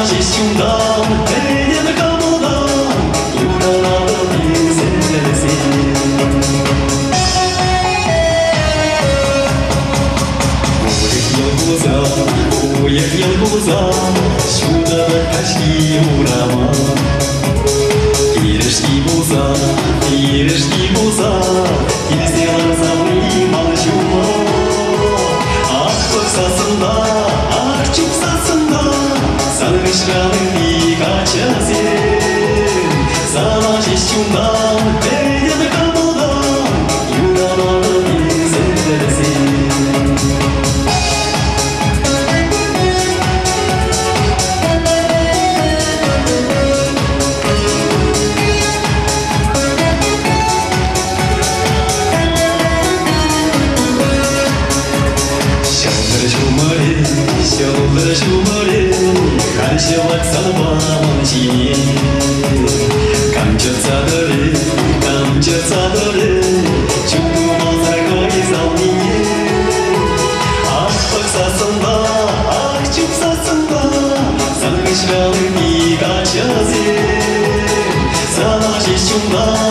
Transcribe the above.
ҫеҫ чунтан, пӗтӗм кӑмӑлтан юрататӑп эсӗ вӗсене. Уйӑх йӑл кулса, уйӑх йӑл кулса, ҫутатать каҫхи урама. Ирӗшки пулса, ирӗшки пулса, килсе ларсан ман ҫума. Ах, пӑхсассӑн та, ах, чупсассӑн та, сан хыҫран ытти каччӑсем. Сана ҫеҫ чунтан, пӗтӗм кӑмӑлтан юрататӑп эсӗ вӗсем. Ҫӑлтӑр ҫумӑрӗ, ҫӑлтӑр ҫумӑрӗ, халь ҫӑвать санпа ман ҫине. Кам чӑтса тӑрӗ, кам чӑтса тӑрӗ, чуптумасӑр хӑй салнине. Ах, пӑхсассӑн та, ах, чупсассӑн та, сан хыҫран ытти каччӑсем. Сана ҫеҫ чунтан.